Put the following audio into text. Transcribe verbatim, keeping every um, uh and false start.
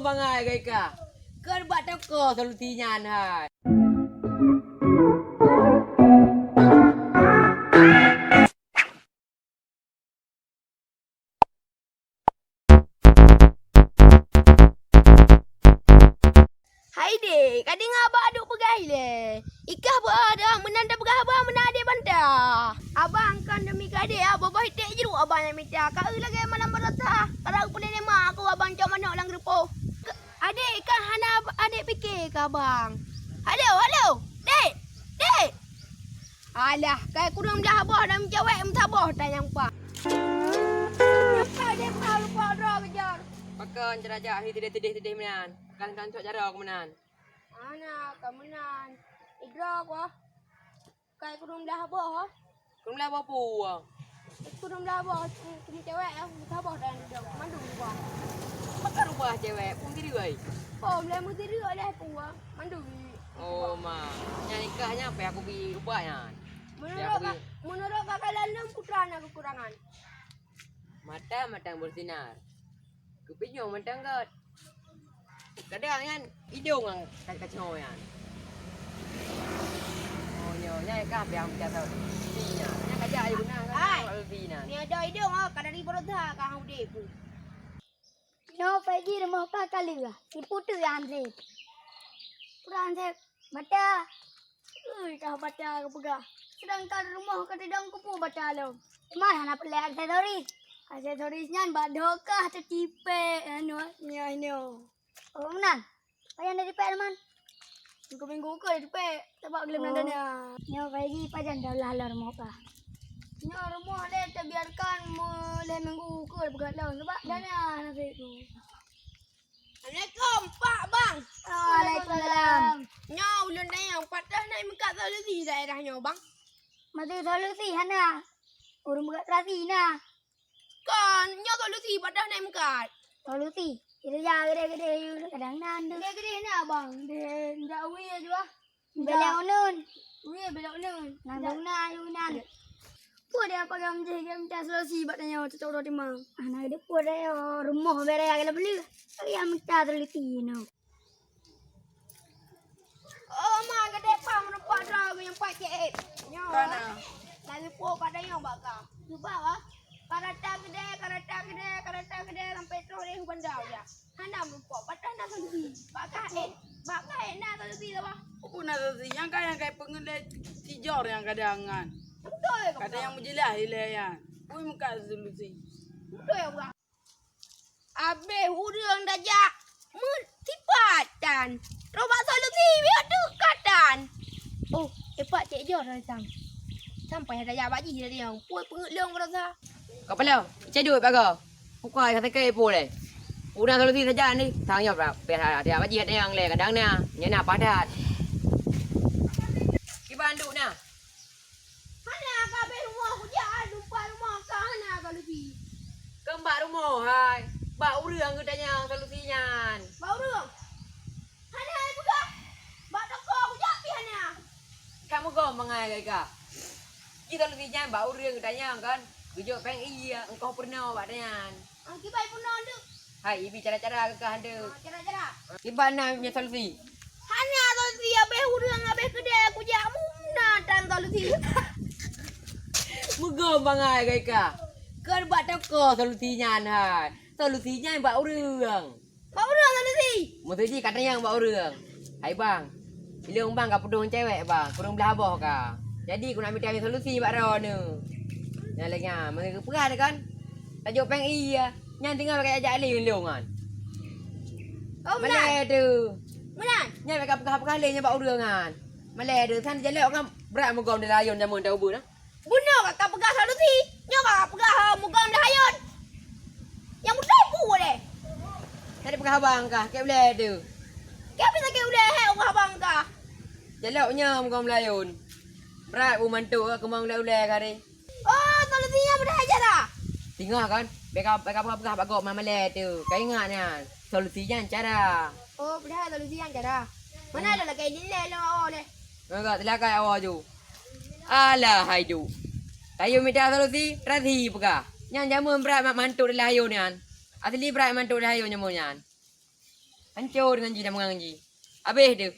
Bangai gai ka. Keu bak toko solusi nyan hai. Hai dek, ka deungoe abang duek peugah ilée. Ikah beuo dah meunan tapeugah abang meunan adek bantah. Abang kon demi keu adek, ah, boh-boh iték jruek abang nyang mita. Ka eu lagée malam baroesa, ka rhot peureulée mak aku abang cok manok lam geureupoh. Adek kan hana adek pike keu abang. Halo, halo. Dek. Dek. Alah, kai kureueng blah boh dan meucewek meusaboh tan nyang pat. Pakon cara jak hi tideh-tideh-tideh meunan? Kan, kan cok jaroe keu meunan. Ana ka meunan. Idroe ku. Kai kureueng blah boh. Kureueng blah boh peue? Kureueng blah boh, kureueng cewek, eh, meusaboh dan idong. Mandum rubah. Pakon rubah cewek? Pun diri ai. Oh, mulai meusidroe leh peue? Mandum. Oh, ma. Nyan nikah nyan payah kubi rubah nyan. Payah kubi. Menurut ka-, menurut kakak lalu putra na kekurangan. Mata mantong bersinar. Kupinyong mantong göt. Kadang nyan idong nyang ka-, kacoe nyan. Oh, nyoe, nyan kah piang biasa. Pina. Nyan kajak ayu beuna kan. Ai. Pina. Ni ada idong, oh, kadang di perut dah, kah udep. Nyoe Faizi rumoh ka ka lheueh. Iputu ya Ansep. Pura Ansep. Bata. Ui, kah bata ka peugah. Sedangkan rumoh ka teudong kupu bata lom. Teuma hana peureulée aksesoris. Aksesoris nyan bak dokah teutipek anu nyoe nyoe. Oh, meunan. Payah na tipek teuma. Minggu-minggu ke tipek. Tabak gelem nan dana. Nyoe Faizi pajan dah lah lor rumoh kah. Nyoe rumoh lé tabiarkan lhée minggu ke peugah lom. Sebab dana nasib tu. Assalamualaikum, Pak, Bang. Waalaikumsalam. Nyoe ulôn tanyong, pat teuh na meukat solusi daerah nyoe, Bang? Maté solusi hana. Ureueng meukat solusi na. Kon, nyoe solusi pat teuh na meukat. Solusi? Ija gede-gede yue kadang na deh. Gede-gede na, Bang. Deh, jak wie jua. Belek uneun. Wih, belek uneun. Nang dong na ayunan. Peue dia pakai meuceh game tas solusi bak tanyoe cocok roti mang. Ah, na depo dia rumoh bere ya kalau beli. Lagi yang minta teliti no. Oh, ma gede pam rupa droe nyang pat cek. Nyoe. Kana. Lagi po pada nyang baka. Cuba wah. Karata gede, karata gede, karata gede sampai terus deh bandar ya. Hana meureumpok, pat teuh na solusi. Bak kah ék, bak kah ék na solusi, Abah? Peue na solusi? Nyang ka, nyang ka ipeungeut lé si Jor nyang kadang nyan. Beutôi, Abah. Kadang nyang meujeulaih ilée nyan. Peue meukat solusi? Beutôi, Abah. Abéh ureueng tajak meusifatan. Roh bak solusi, biar tu katan. Oh, epak cek Jor datang. Sampai tajak bak jih tadi nyang. Peue peungeut lôn merasa. Kapala, cedok paga. Bukai ka sakét pun lé. Urang solusi saja ni. Sang nyoe payah, payah, payah baji hati nyang lé kadang na. Nyoe na padat. Kiban duek na. Hana ka abéh rumoh kujak, lumpat rumoh ka hana solusi. Keu bak rumoh hai. Bak ureueng geutanyong solusi nyan. Bak ureueng? Hana hai peugah. Bak toko kujak pih hana. Ka meugom mangai lé ka. Ji solusi nyan bak ureueng geutanyong kan. Geujok péng ie, engkoh peurunoe bak nyan. Ah, kiban peurunoe deuek. Hai, ibi cara-cara keu kah deuek. Ah, cara-cara. Kiban na nyan solusi. Hana solusi, abéh ureueng, abéh keudè kujak, meunan tan solusi. Meugom bangai gai kah. Kon bak toko solusi nyan hai. Solusi nyan bak ureueng. Bak ureueng solusi. Meusti jih ka tanyong bak ureueng. Hai bang, ilôn bang ka pudong cewek bang, kureueng blah boh ka. Jadi ku nak mita solusi bak droeneuh. Nyan lagèe nyan, meunyoe geupeugah kan, tajok péng ie, nyan teungoh ka jak lé lôn nyan. Oh, meunan. Malèe teuh. Meunan. Nyan ka peugah-peugah lé nyan bak ureueng nyan. Malèe teuh, san jalok kan brat meugom di layôn jameun teuh ubeut nah. Bunoe ka, ka peugah solusi, nyoe ka peugah, eh, meugom dah ayôn. Nyang beutôi peue deh? Tadi peugah abang kah, keu ulèe tu. Keu apa sakét ulèe, hai, peugah abang kah? Jalok nyoe meugom layôn. Brat bu mantuk, eh, keumong ulèe-ulèe kari. Oh, solusi nyan mudah aja dah. Singoh kan, bèk ka, bèk ka peugah-peugah bak gob malèe tu. Ka ingat nyan, solusi nyan cara. Oh, padahai solusi nyan cara. Mana ada lagèe jilèe lôn awai leh. Enggak, silakan awak ju. Alah, hai ju. Tayue mita solusi, terasi peugah. Nyan jameun brat mak mantuk dalam hayeu nyan. Asli brat mantuk dalam hayeu jameun nyan. Hancô deungon jih, na meungang jih. Abéh deuh.